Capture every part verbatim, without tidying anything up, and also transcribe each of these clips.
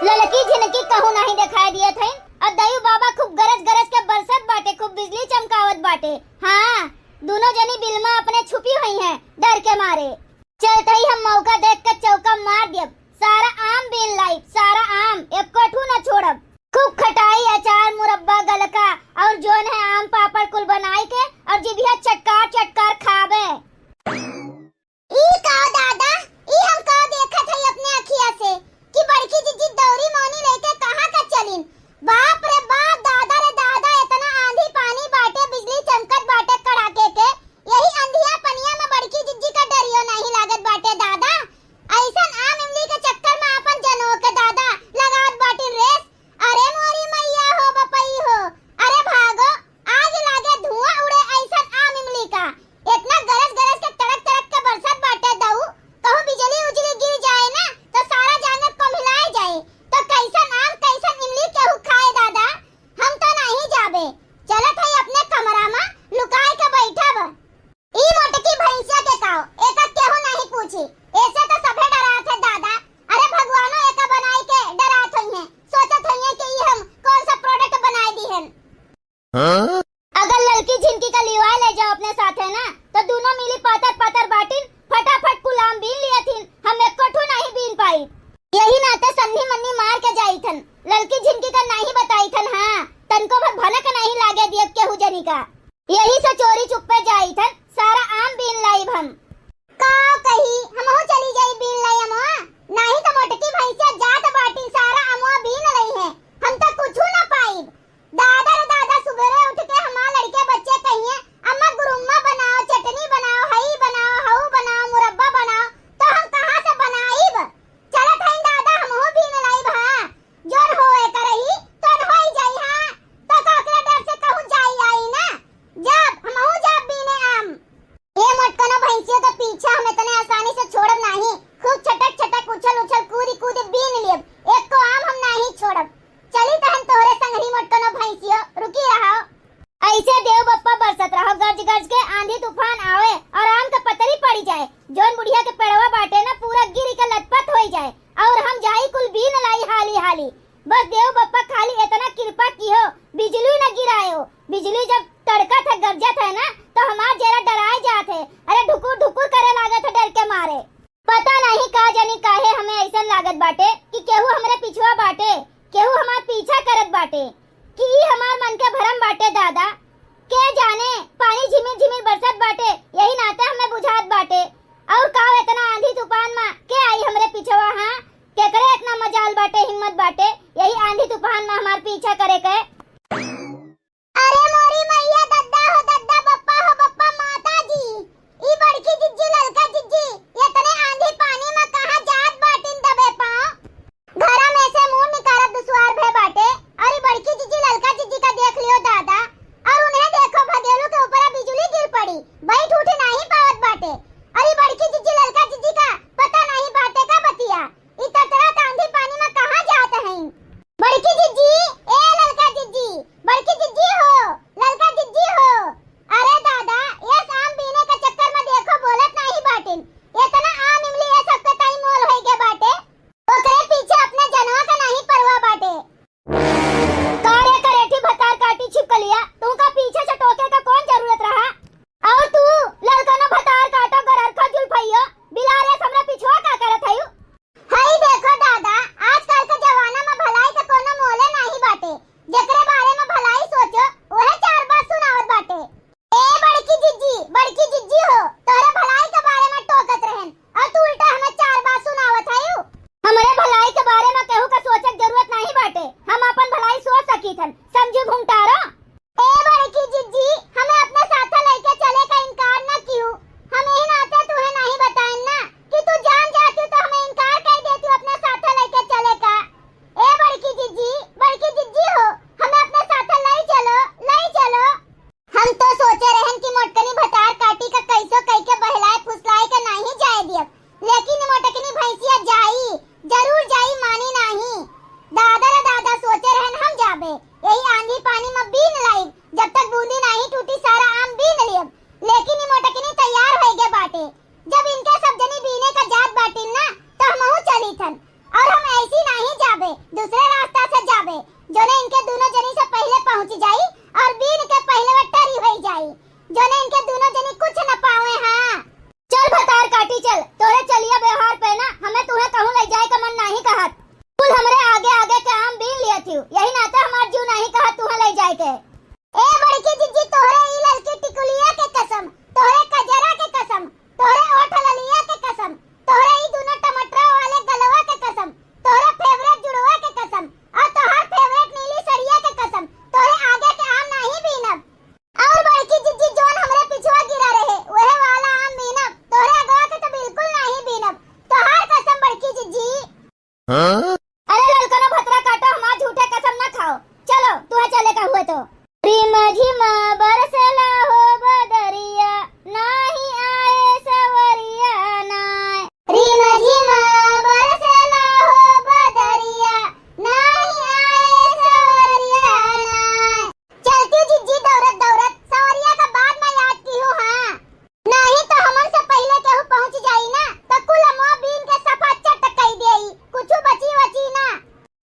ललकी झिनकी कहूँ नाहीं देखाई दियत हईन, अउर दयू बाबा खूब गरज गरज के बरसत बाटे, खूब बिजली चमकावत बाटे। हाँ, दुनो जनी बिलमा अपने छुपी हुई हैं डर के मारे। चलत हई हम मौका देख के चौका मार दियब, सारा आम बीन लाइब, सारा आम, एक्को ठू न छोड़ब। खूब खटाई, अचार, मुरब्बा, गलका अउर जौन है आम पापड़ कुल बनाई के अउर जिभिया चटकार चटकार खाबे। ई का दादा, ई हम का देखत हई अपने अखिया से कि बड़की जिज्जी दौरी मौनी लेके कहाँ का चलिन? बाप रे बाप, दादा रे दादा, एतना आंधी पानी बाटे, बिजली चमकत बाटे कड़ाके के, यही अंधिया पनिया में बड़की जिज्जी का डरियो नाहीं लागत बाटे दादा। अइसन आम इमली के चक्कर में आपन जनों के दादा लगावत बाटिन रेस। अरे मोरी मैया हो बपई हो, अरे भागो, आग लागे धुआं उड़े अइसन आम इमली का। एतना गरज गरज के तड़क तड़क के बरसत बाटे दऊ, कहूँ बिजली उजली गिर जाए ना तो सारा जानवर कोम्हिलाए जाए। तो कइसन आम कइसन इमली केहू खाए दादा, हम तो नाहीं जाबे। चलत हई अपने कमरा में लुकाए के बैठब। ई मोटकी भैंसिया के काव, एका केहू नाहीं पूछी, एसे तो सभे डरात है दादा। अरे भगवानो एका बनाई के डरात होइहें, सोचत होइहें कि ई हम कौन सा product बनाई दिहन। हाँ? अगर ललकी झिनकी का लिवाए ले जाओ अपने साथे ना, तो दुनो मिली पातर पातर बाटिन, फटाफट कुल आम बीन लियथिन, हम एक्को ठू नाहीं बीन पाई। यही नाते सन्नी मन्नी मार के जाइथन, ललकी झिनकी का नाहीं बताइथन, हाँ, तनको भर भनक नाहीं लागे दियब केहू जनी का। यही से चोरी चुप्पे जाइथन, सारा आम बीन लाइब हम। का कही, हमहू चली जाई बीन लाई अमवा, नाहीं तो मोटकी भैंसिया जात बाटिन, सारा अमवा बीन लइहें, हम तो कुछू ना पाइब। दादा रे दादा, सुबेरे उठ के हमार लड़के बच्चे कहिए, "अम्मा गुरुम्मा बनाओ, चटनी बनाओ, हई बनाओ, हऊ बनाओ, मुरब्बा बनाओ," तो हम कहाँ से बनाइब? चलत हईन दादा, हमहू बीन लाइब, हाँ। जोन होए करही, तोन होई जाई, हाँ। तो का ओकरे डर से कहूँ जाई आई ना? जब हमहू जाब बीने आम। ए मोटकनो भैंसियों के पीछा हम इतने आसानी से छोड़ब नाहीं। खूब छटक छटक, उछल उछल, कूद कूद बीन लेब। एको आम हम नाहीं छोड़ब। चली तहन तोहरे संगही मोटकनो भैंसियो, रुकी रहो। अइसे देव बप्पा बरसत रहो गरज गरज के, आंधी तूफान आवे और आम के पतरी पड़ी जाए, जौन बुढ़िया के पेड़वा बाटे ना पूरा गिर के लतपत होई जाए, और हम जाई कुल बीन लाई हाली हाली। बस देव बप्पा खाली इतना कृपा किहो, बिजली न गिरायो। बिजली जब तड़कत है, गरजत है ना, तो हमार जेरा डराए जात है। अरे ढुकुर ढुकुर करे लागत है डर के मारे। पता नहीं का जानी काहे हमें अइसन लागत बाटे कि केहू हमरे पिछुआ बाटे, केहू हमार पीछा करत बाटे, कि ई हमार मन के भरम बाटे दादा। के जाने, पानी झिमिर झिमिर बरसत बाटे, यही नाते हमें बुझात बाटे। और का एतना आंधी तूफान मा के आई हमरे पिछवा, हाँ? केकरे इतना मजाल बाटे, हिम्मत बाटे, यही आंधी तूफान मा हमार पीछा करे के? अरे मोरी मैया, दद्दा हो दद्दा, बप्पा हो बप्पा, माता जी, ई बड़की जिज्जी, ललका जिज्जी, एतने आंधी पानी मा कहाँ जात बाटिन दबे पाँव? घरा में से मुंह निकारब दुश्वार भय बाटे, और ई बड़की जिज्जी, ललका जिज्जी का देख लियो दादा, और उन्हें देखो भदेलू के ऊपर बिजुली गिर पड़ी, बैठ उठ नाहीं पावत बाटे, और ई बड़की जिज्जी, ललका जिज्जी का पता नाहीं बाटे का बतिया। ई तरतरात आंधी पानी मा कहाँ जात हईं? बड़की जिज्जी, ए ललका जिज्जी, बड़की जिज्जी हो, ललका जिज्जी हो। अरे दादा, ये आम बीने के चक्कर मा देखो बोलत नाहीं बाटिन। एतना आम इमली ये सबके ताई मोल होई गे बाटे। ओकरे पीछे अपने जनवा का नाहीं परवा बाटे। का रे करेठी भतार काटी छिपकलिया, तुमका पीछे से टोके का कौन जरूरत रहा? और तू ललकनो भतार काटो गररखो जुल्फइयो, बिलार एस हमरा पिछुआ का करत हयू? हई देखो दादा, आजकल के जमाना मा भलाई के कोनो मोले नाहीं बाटे। जेकरे बारे मा भलाई सोचो, उहे चार बात सुनावत बाटे। ए बड़की जिज्जी, बड़की जिज्जी हो, तोहरे भलाई के बारे मा टोकत रहेन, और तू उल्टा हमें चार बात सुनावत हयू। हमरे भलाई के बारे मा केहू का सोचे के जरूरत नाहीं बाटे, हम आपन भलाई सोच सकीथन, समझू घुमटारो। ए बड़की जिज्जी, हमें अपने साथे लइके चले का इनकार न किहू। हम एही नाते तुहे नाहीं बताइन ना कि तू जान जातिउ तो हमें इनकार कइ देतिउ अपने साथे लइके चले का। ए बड़की जिज्जी, बड़की जिज्जी हो, हमें अपने साथे लइ चलो, लइ चलो। हम तो सोचे रहेन कि मोटकनी भतार काटी का कइसो कइके बहलाए फुसलाए के नाहीं जाए दियब, लेकिन मोटकनी भैंसिया जाई, जरूर जाई, मानी नाहीं। दादा रे दादा, सोचे रहेन हम जाबे, यही आंधी पानी मा बीन लाइब, जब तक बूंदी नाहीं टूटी सारा आम बीन लियब। लेकिन ई मोटकनी तैयार होइगे बाटे, जब इनके सब जनी बीने का जात बाटिन ना, तो हमहू चलीथन, और हम ऐसी नाहीं जाबे। दूसरे रास्ता से जाबे, जोने इनके दुनो जनी से पहिले पहुँच जाई और बीन के पहिले वे टरी होई जाई, जोने इनके दुनो जनी कुछ न पावे। हाँ, चल भतार काटी चल, तोरे चलिया व्यवहार पे ना हमें तुहे कहूँ लइ जाए का मन नाहीं कहत। कुल हमरे आगे आगे के आम बीन लिया थिउ, यही नाते हमार जीव नाहीं कहत तुहे लइ जाए के। ए बड़की जिज्जी, तोहरे ई ललकी टिकुलिया के कसम, तोहरे कजरा के कसम, तोहरे ओठ ललिया के कसम, तोहरे ई दुनो टमाटरा वाले गलवा के कसम, तोहरे फेवरेट जुड़वा के कसम, और तोहर फेवरेट नीली सड़िया के कसम, तोहरे आगे के आम नाहीं बीनब। और बड़की जिज्जी, जोन हमरे पिछवा गिरा रहे, वहे वाला आम बीनब, तोहरे अगवा के तो बिल्कुल नाहीं बीनब। तोहार कसम बड़की जिज्जी। हाँ? अरे ललकनो भतरा काटो, हमार झूठे कसम ना खाओ। चलो, तुहे चले का हुए तो। रिम झिम बरसेला हो बदरिया, नाही आए सवरिया नाय। रिम झिम बरसेला हो बदरिया, नाही आए सवरिया नाय। चलती जिज्जी दौड़त दौड़त, सवरिया का बाद में याद किहू। हाँ, नाहीं तो हमन से पहिले केहू पहुँच जाई ना, तो कुल अमवा बीन के सफा चट कई देई, कुछु बची वची ना।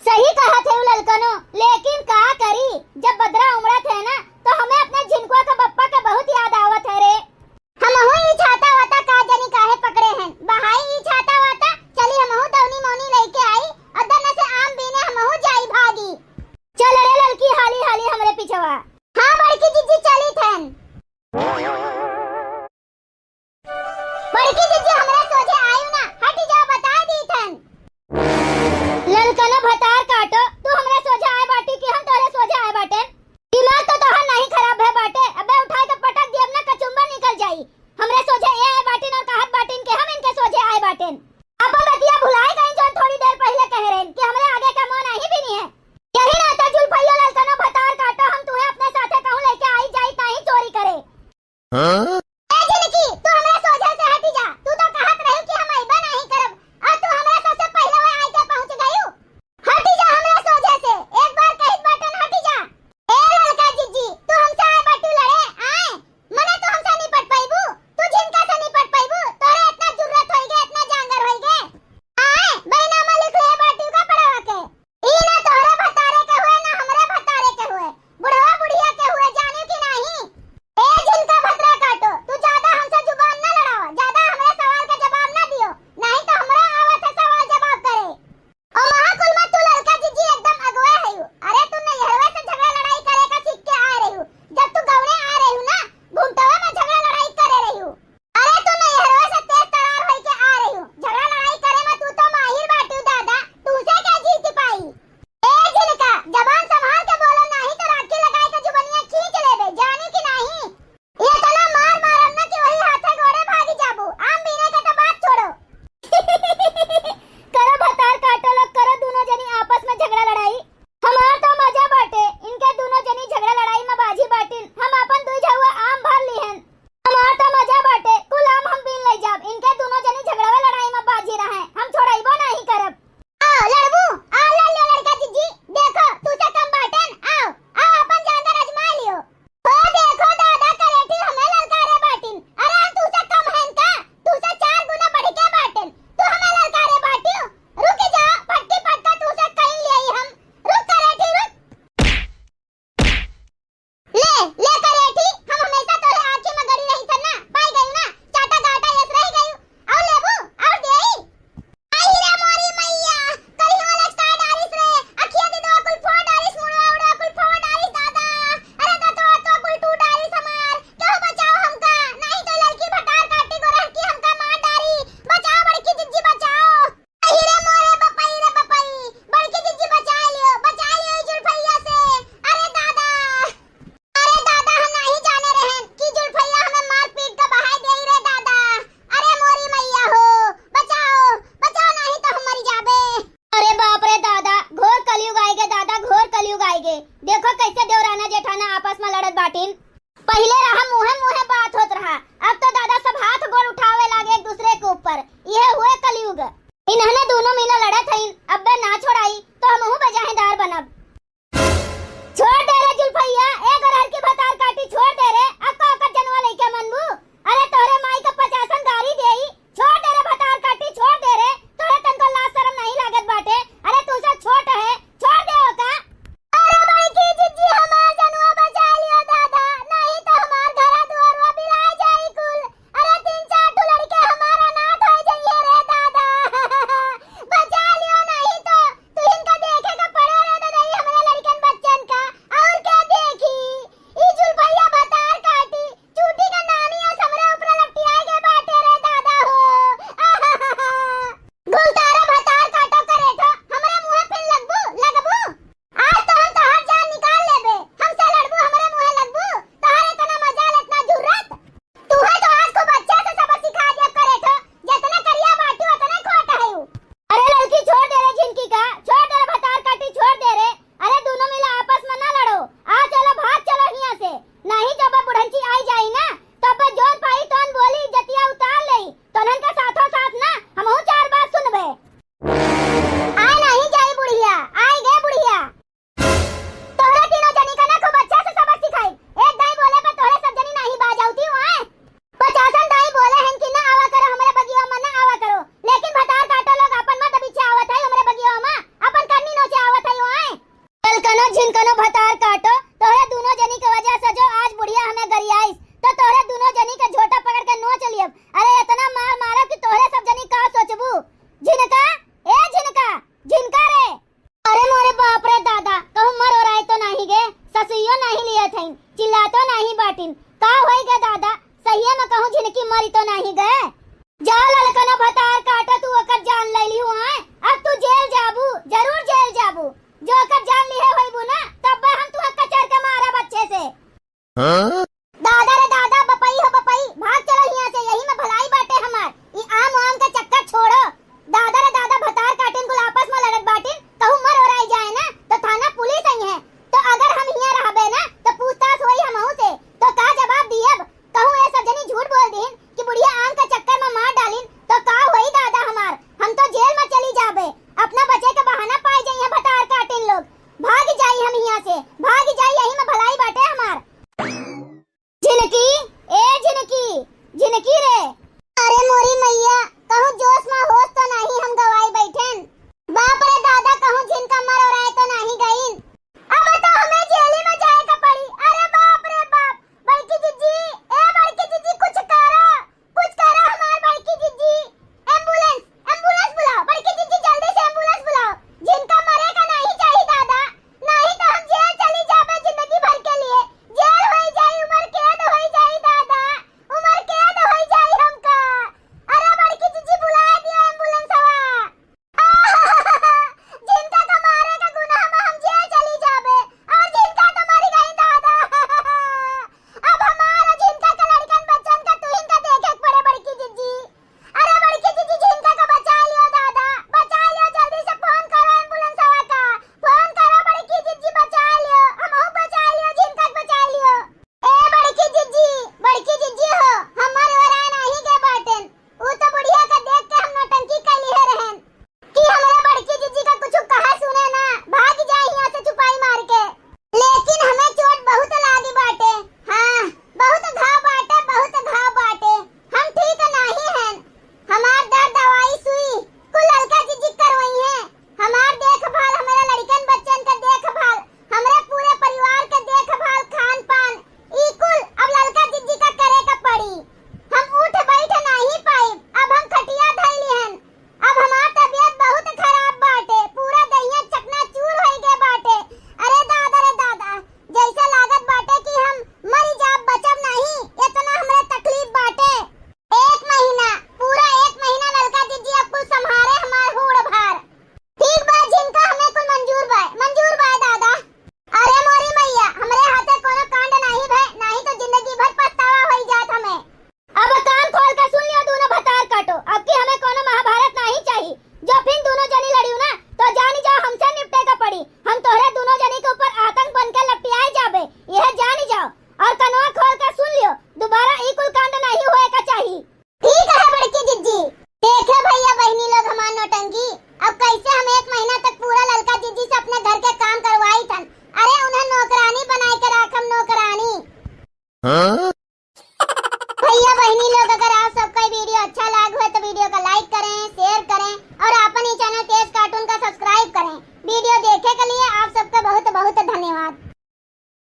सही कहत है ललकनो, लेकिन का करी, जब बदरा उमड़त है ना, तो हमें अपने झिनकुआ के बप्पा के बहुत याद आवत है रे। हमहू ई छाता वाता का जनी काहे पकड़े हैं, बहाई ई छाता वाता, चली हमहू दौनी मौनी लइके आई, और दन से आम बीने हमहू जाई भागी। चल रे ललकी, हाली हाली हमरे पिछवा। हाँ बड़की जिज्जी, चली थन। बड़की जिज्जी, हमरा सोझे आयु ना, हटी जाओ, बता दी थन। ललकनो भतार काटो, तू हमरा सोझे आए बाटी कि हम तोरे सोझे आए बाटेन? दिमाग तो तोहार नाहीं खराब भए बाटे, अबे उठाए के पटक दियब ना, कचुम्बर निकल जाई। हमरे सोझे ए आए बाटिन और कहत बाटिन कि हम इनके सोझे आए बाटेन। अपन बतिया भुलाए गई, जौन थोड़ी देर पहिले कहे रहेन कि हमरे आगे का मुँह नाहीं बीनी है। यही नाते जुल्फइयो ललकनो भतार काटो, हम तुहे अपने साथे कहूँ लइके आई जाई, ताही चोरी करे। हाँ? ए झिनकी, तू हमरा सोझे से हटी जा। तू तो कहत रही कि हम अइबे नाहीं करब, और तू हमरा सबसे पहिले वह आइके पहुँच गयू। हटी जा हमरा सोझे से, एक बार कहित बाटन, हटी जा। ए ललका जिज्जी, तू हमसे आए बाटू लड़े, आए? मने तू हमसे निपट पइबू? तू झिनका से निपट पइबू? तोरे इतना जुर्रत होइगे, इतना जांगर होइगे? आए, बैनामा लिख ले बाटू का पड़वा के। ई ना तोहरे भतारे के हुए, ना हमरे भतारे के हुए, बुढ़वा बुढ़िया के हुए, जाने की नाही। ए झिनका भतरा काटो,